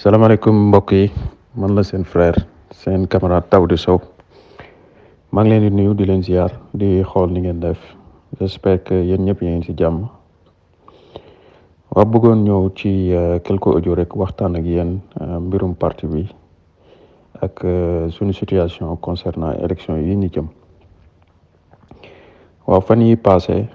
salaamaaleykum mbokk yi man la seen frère seen camarade Daouda Sow maa ngi leen di nuyu di leen ziar di xool ni ngeen def j'espère que yéen ñëpp yéen ci jàmm. waa bëggoon ñëw ci quelques audio rek waxtaan ak yéen mbirum parti bi ak suñu situation concernant élection yi ñu jëm. waaw fan yi passé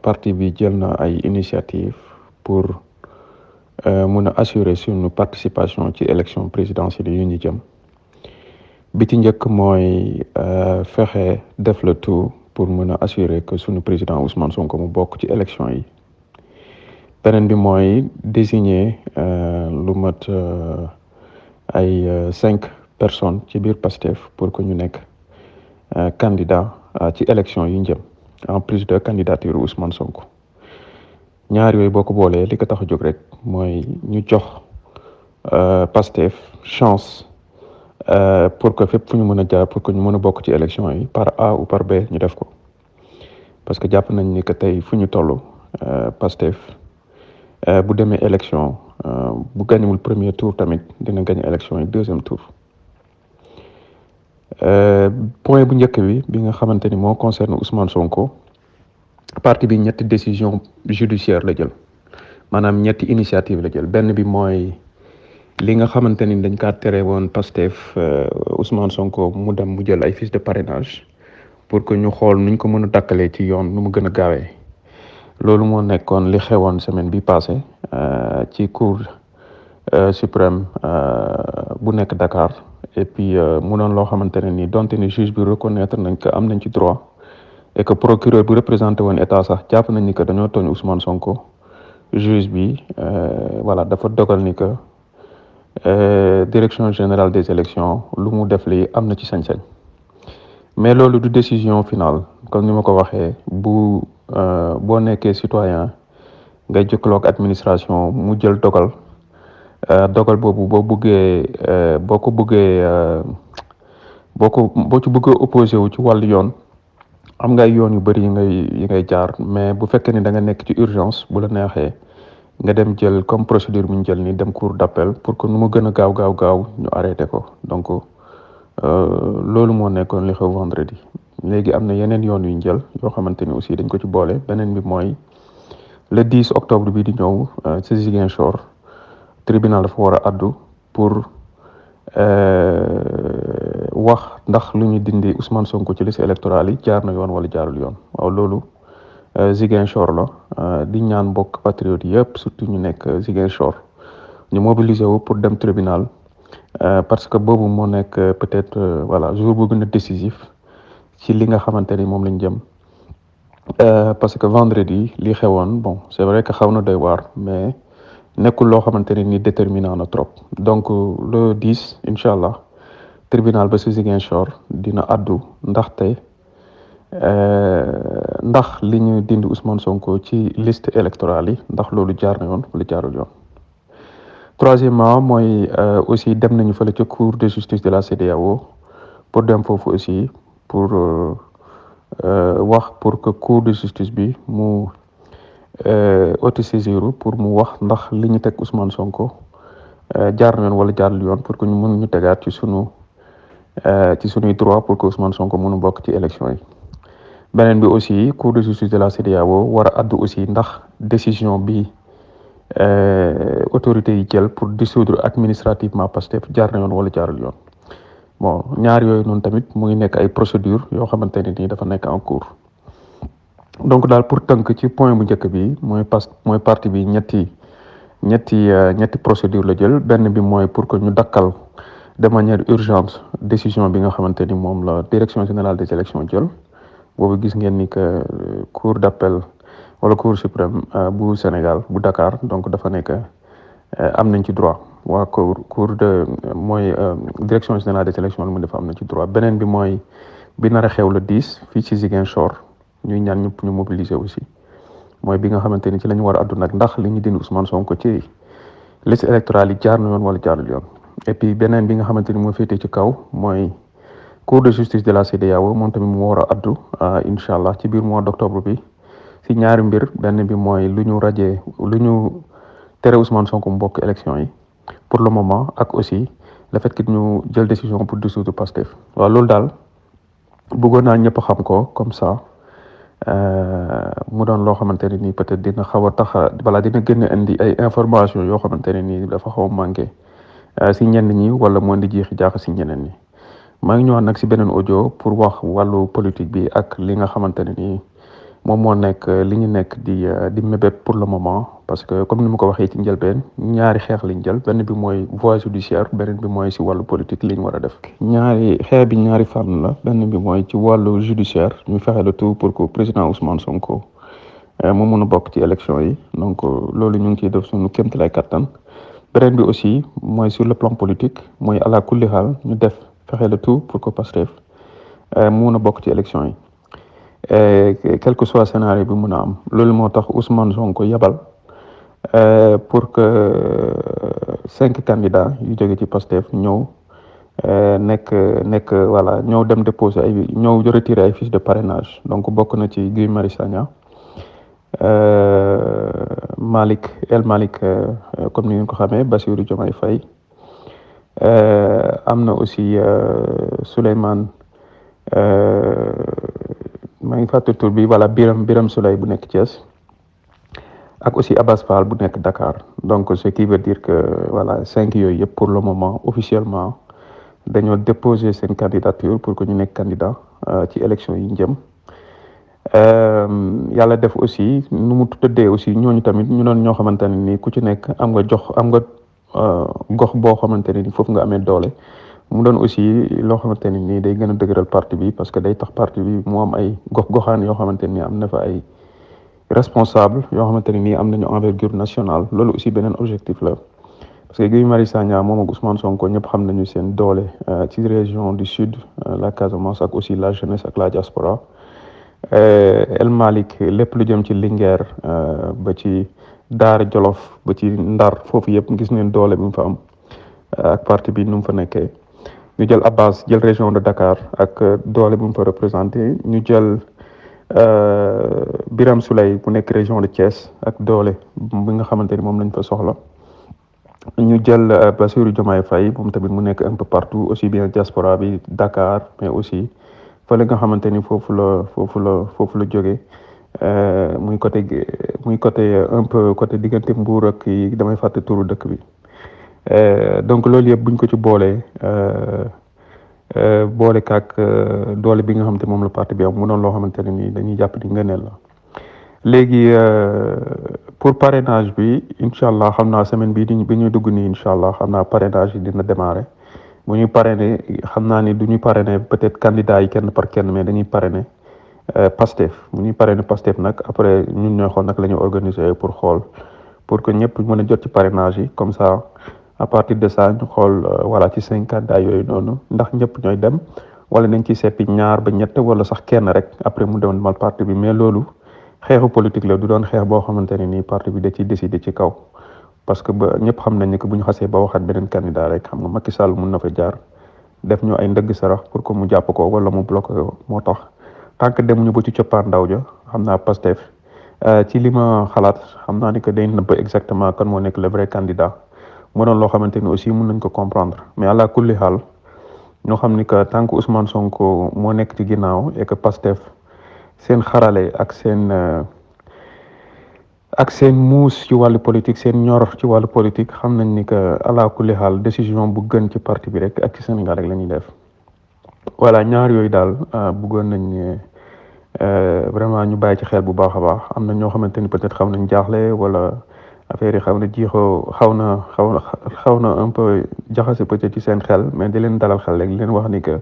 parti bi jël na ay initiative pour mun a assurer suñu participation ci élection présidentielle yi ñu jëm. bi ci njëkk mooy fexe def le tout pour mën a assurer que suñu président Ousmane Sonko mu bokk ci élection yi. beneen bi mooy désigner lu mat ay 5 personnes ci biir Pastef pour que ñu nekk candidat ci élection yi jëm en plus de candidature Ousmane Sonko. ñaar yooyu boo ko boolee li ko tax a jóg rek mooy ñu jox Pastef chance pour que fépp fu ñu mën a jaar pour que ñu mën a bokk ci élection yi par A ou par B ñu def ko parce que jàpp nañ ni que tey fu ñu toll Pastef bu demee élection bu gañewul premier tour tamit dina gañ élection yi deuxième tour. point bu njëkk bi nga xamante ni moo concerne Ousmane Sonko parti bi ñetti décision judiciaire la jël maanaam ñetti initiative la jël. benn bi mooy li nga xamante ni dañ kaa tere woon Pastef Ousmane Sonko mu dem mu jël ay fiches de parrainage pour que ñu xool nuñ ko mën a dakkalee ci yoon nu mu gën a gaawee. loolu moo nekkoon li xewoon semaine bi passé ci cour suprême bu nekk Dakar et puis mu doon loo xamante ne ni donte ni juge bi reconnaître nañ que am nañ ci droit et que procureur bu représenté woon état sax jàpp nañ ni que dañoo tooñ Ousmane Sonko. juge bi voilà dafa dogal ni que direction générale des élections lu mu def lii am na ci sañ-sañ mais loolu du décision finale comme ni ma ko waxee boo nekkee citoyen ngay jëkkaloog administration mu jël dogal boobu boo ci bëggee opposé wu ci wàllu yoon am nga ay yoon yu bëri yi ngay jaar mais bu fekkee ni da nga nekk ci urgence bu la neexee nga dem jël comme procédure bu ñu jël ni dem cour d'appel pour que nu mu gën a gaaw ñu arrêté ko donc loolu moo nekkoon li xew vendredi. léegi am na yeneen yoon yu ñu jël yoo xamante ni aussi dañ ko ci boole. beneen bi mooy le 10 octobre bi di ñëw ci Ziguinchor tribunal dafa war a addu pour wax ndax lu ñu dindi Ousmane Sonko ci liste électorale yi jaar na yoon wala jaarul yoon. waaw loolu Ziguinchor la di ñaan mbokk patriote yëpp surtout ñu nekk Ziguinchor ñu mobiliser wu pour dem tribunal parce que boobu moo nekk peut-être voilà jour bu gën a décisif ci li nga xamante ni moom lañ jëm parce que vendredi li xewoon bon c'est vrai que xaw na doy waar mais nekkul loo xamante ne ni déterminant na trop. donc le 10 incha allah tribunal ba si Ziguinchor dina addu ndaxte ndax li ñu dindi Ousmane Sonko ci liste électorale yi ndax loolu jaar na yoon wala jaarul yoon. troisièmement mooy aussi dem nañu fële ca cour de justice de la CEDEAO pour dem foofu aussi pour wax pour que cour de justice bi mu autosaisir pour mu wax ndax li ñu teg Ousmane Sonko jaar na yoon wala jaarul yoon pour que ñu mën ñu tegaat ci sunuy droit pour que Ousmane Sonko mën a bokk ci élection yi. beneen bi aussi cour de justice de la CEDEAO war a addu aussi ndax décision bi autorités yi jël pour dissoudre administrativement Pastef jaar na yoon wala jaarul yoon. bon ñaar yooyu noonu tamit mu ngi nekk ay procédure yoo xamante ne nii dafa nekk en cours. donc daal pour tënk ci point bu njëkk bi mooy parti bi ñetti procédure la jël. benn bi mooy pour que ñu dakkal de manière urgente décision bi nga xamante ni moom la direction générale des élections jël. boobu gis ngeen ni que cour d'appel wala cour suprême bu Sénégal bu Dakar donc dafa nekk am nañ ci droit waa cour de mooy direction générale des élections mu dafa am nañ ci droit. beneen bi mooy bi nar a xew le 10 fii ci Ziguinchor ñuy ñaan ñëpp ñu mobiliser aussi mooy bi nga xamante ni ci la ñu war a addu nag ndax li ñu dindi Ousmane Sonko ci liste électorale yi jaar na yoon wala jaarul yoon. et puis beneen bi nga xamante ni moo féetee ci kaw mooy cour de justice de la CEDEAO moom tamit mu war a addu incha allah ci biir mois d'octobre bi si ñaari mbir. benn bi mooy lu ñu tere Ousmane Sonko mu bokk élection yi pour le moment ak aussi le fait que ñu jël décision pour dissoudre Pastef waaw loolu daal bëggoon naa ñëpp xam ko comme ça mu doon loo xamante ne nii peut-être dina xaw a tax voilà dina gën a indi ay information yoo xamante ne nii dafa xaw a manqué si ñenn ñi wala moo di jeexi jaax si ñeneen ñi maa ngi ñëwaat nag si beneen audio pour wax wàllu politique bi ak li nga xamante ne nii moom moo nekk li ñu nekk di mébét pour le moment parce que comme ni ma ko waxee ci njëlbeen ñaari xeex liñ jël benn bi mooy voie judiciaire beneen bi mooy si wàllu politique li ñu war a def. ñaari xeex bi ñaari fànn la benn bi mooy ci wàllu judiciaire ñu fexe le tout pour que président Ousmane Sonko mu mun a bokk ci élection yi donc loolu ñu ngi ciy def suñu kéemtalaay kattan beneen bi aussi mooy sur le plan politique mooy ala kulli xaal ñu def fexe le tout pour que Pastef mu mun a bokk ci élection yi. Quel que soit scénario bi mun a am loolu moo tax Ousmane Sonko yebal pour que 5 candidats yu jóge ci Pastef ñëw nekk voilà ñëw dem déposer ñëw retirer ay fiches de parrainage donc bokk na ci Guy Marius Sagna El Malick comme ni ngeen ko xamee Bassirou Diomaye Faye am na aussi Souleymane maa ngi fàttali tur bi voilà Biram Souleye bu nekk Thiès ak aussi Abass Fall bu nekk Dakar donc ce qui veut dire que voilà 5 yooyu yëpp pour le moment officiellement dañoo déposer seen candidature pour que ñu nekk candidat ci élection yi jëm yàlla def aussi nu mu tëddee aussi ñooñu tamit ñu doon ñoo xamante ne ni ku ci nekk am nga gox boo xamante ne ni foofu nga amee doole mu doon aussi loo xamante ne nii day gën a dëgëral parti bi parce que day tax parti bi mu am ay gox-goxaan yoo xamante ne nii am na fa ay responsable yoo xamante ne nii am nañu envergure nationale loolu aussi beneen objectif la parce que Guy Marius Sagna moom ak Ousmane Sonko ñëpp xam nañu seen doole ci région du sud la Casamance ak aussi la jeunesse ak la diaspora El Malick lépp lu jëm ci Linguère ba ci Daara Jolof ba ci Ndar foofu yëpp gis neen doole bi mu fa am ak parti bi nu mu fa nekkee ñu jël Abbas jël région de Dakar ak doole bu mu fa représenté ñu jël Biram Souleye bu nekk région de Thiès ak doole bi nga xamante ni moom lañ fa soxla ñu jël Bassirou Diomaye Faye moom tamit mu nekk un peu partout aussi bien diaspora bi Dakar mais aussi fële nga xamante ni foofu la jóge muy côté un peu côté diggante Mbour ak yi damay fàtte turu dëkk bi donc loolu yëpp buñ ko ci boolee boole kaak doole bi nga xamante moom la parti bi am mu doon loo xamante ne nii dañuy jàpp ni ngëneel la léegi pour parrainage bi incha allah xam naa semaine bi ñuy dugg nii incha allah xam naa parrainage yi dina démarrer bu ñuy parrainer xam naa ni du ñuy parrainer peut-être candidat yi kenn par kenn mais dañuy parrainer Pastef bu ñuy parrainer Pastef nag après ñun ñooy xool nag la ñu organiser pour xool pour que ñëpp mën a jot ci parrainage yi comme ça à partir de ça ñu xool voilà ci 5 candidats yooyu noonu ndax ñëpp ñooy dem wala nañ ci seppi ñaar ba ñett wala sax kenn rek après mu demoon mal parti bi mais loolu xeexu politique la du doon xeex boo xamante ne nii parti bi da ciy décider ci kaw parce que ba ñëpp xam nañ ne que bu ñu xasee ba waxaat beneen candidat rek xam nga Macky Sall mun na fa jaar def ñu ay ndëgg sarax pour que mu jàpp ko wala mu bloqué ko moo tax tant que demuñu ba ci coppaandaw ja xam naa Pastef ci li ma xalaat xam naa ni que day nëbb exactement kan moo nekk le vrai candidat mu doon loo xamante ni aussi mun nañ ko comprendre mais àla kulli xaal ñoo xam ni que tant que Ousmane Sonko moo nekk ci ginnaaw et que Pastef seen xarale ak seen muus ci wàllu politique seen ñor ci wàllu politique xam nañ ni que àla kulli xaal décision bu gën ci parti bi rek ak ci Sénégal rek la ñuy def voilà ñaar yooyu daal bëggoon nañ vraiment ñu bàyyi ci xel bu baax a baax am na ñoo xamante ni peut-être xaw nañ jaaxle wala affaire yi xaw na un peu jaxase peut-être ci seen xel mais di leen dalal xel rek di leen wax ni que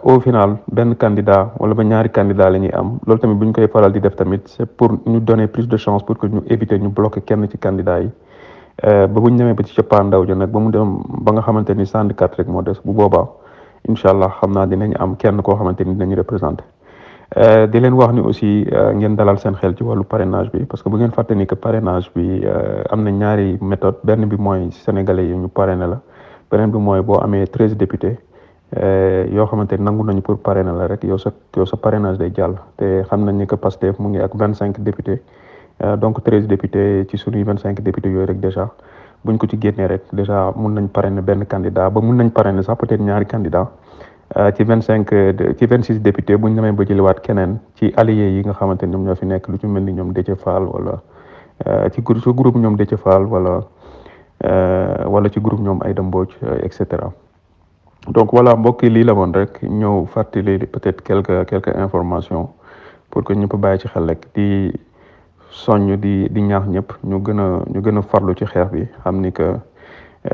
au final benn candidat wala ba ñaari candidat la ñuy am loolu tamit bu ñu koy faral di def tamit c'est pour ñu donner plus de chance pour que ñu éviter ñu bloquer kenn ci candidat yi ba bu ñu demee ba ci cappaandaw ja nag ba mu dem ba nga xamante ni 104 rek moo des bu boobaa incha allah xam naa dinañ am kenn koo xamante ni dinañu représenté. di leen wax ni aussi ngeen dalal seen xel ci wàllu parrainage bi parce que bu ngeen fàtte ni que parrainage bi am na ñaari méthode benn bi mooy sénégalais yi ñu parrainer la beneen bi mooy boo amee 13 députés yoo xamante ni nangu nañu pour parrainer la rek yow sa parrainage day jàll te xam nañ ni que Pastef mu ngi ak 25 députés donc 13 députés ci sunuy 25 députés yooyu rek déjà buñ ko ci génnee rek déjà mun nañ parrainer benn candidat ba mun nañ parrainer sax peut-être ñaari candidat ci 25 ci 26 députés buñ demee ba jëliwaat keneen ci alliés yi nga xamante ni ñoom ñoo fi nekk lu ci mel ni ñoom Déthié Fall wala ci groupe ñoom Déthié Fall wala ci groupe ñoom Aïda Mbodj et cetera. Donc voilà mbokk yi lii la woon rek ñëw fàttali peut-être quelques informations pour que ñëpp bàyyi ci xel rek di soññ di ñaax ñëpp ñu gën a farlu ci xeex bi xam ni que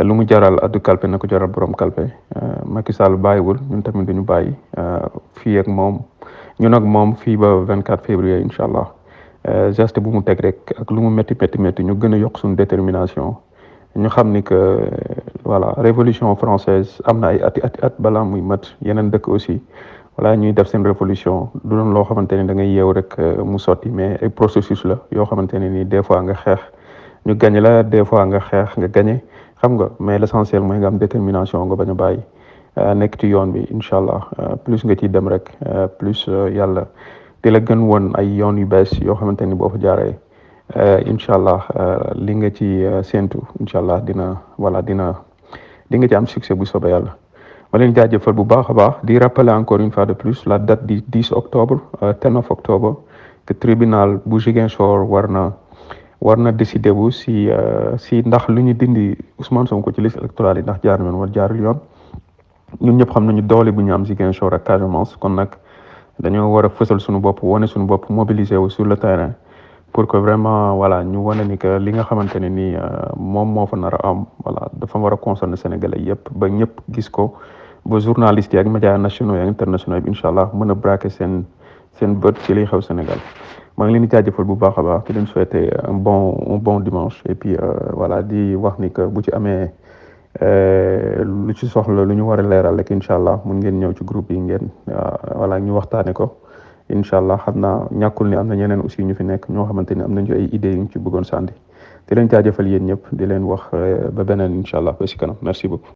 lu mu jaral addu kalpe na ko jaral borom kalpe Macky Sall bàyyiwul ñun tamit duñu bàyyi fii ak moom ñun ak moom fii ba 24 février incha allah geste bu mu teg rek ak lu mu métti ñu gën a yokk suñu détermination ñu xam ni que voilà révolution française am na ay at balaa muy mat yeneen dëkk aussi voilà ñuy def seen révolution du doon loo xamante ni da ngay yeew rek mu sotti mais ay processus la yoo xamante ne ni des fois nga xeex ñu gañe la des fois nga xeex nga gañe xam nga mais l'essentiel mooy nga am détermination nga bañ a bàyyi nekk ci yoon bi incha allah plus nga ciy dem rek plus yàlla di la gën woon ay yoon yu bees yoo xamante ni boo fa jaaree incha allah li nga ci séentu incha allah di nga ci am succès bu soobee yàlla. ma leen jaajëfal bu baax a baax di rappeler encore une fois de plus la date du 10 octobre 10 of octobre que tribunal bu Ziguinchor war na décider bu si ndax lu ñu dindi Ousmane Sonko ci liste électorale yi ndax jaar yoon war jaarul yoon ñun ñëpp xam nañu doole bu ñu am Ziguinchor ak Casamance kon nag dañoo war a fësal suñu bopp wane suñu bopp mobiliser wu sur le terrain pour que vraiment voilà ñu wane ni que li nga xamante ne ni moom moo fa nar a am voilà dafa war a concerner Sénégalais yëpp ba ñëpp gis ko ba journalistes yi ak médias nationaux et internationaux bi incha allah mën a braquer seen bët ci liy xew Sénégal maa ngi leen di jaajëfal bu baax a baax di leen souhaiter un bon dimanche et puis voilà di wax ni que bu ci amee lu ci soxla lu ñu war a leeral rek incha allah mun ngeen ñëw ci groupe yi ngeen voilà ñu waxtaane ko incha allah xam naa ñàkkul ni am na ñeneen aussi ñu fi nekk ñoo xamante ni am nañu ay idées yu ñu ci bëggoon sànni di leen jaajëfal yéen ñëpp di leen wax ba beneen incha allah ba si kanam merci beaucoup.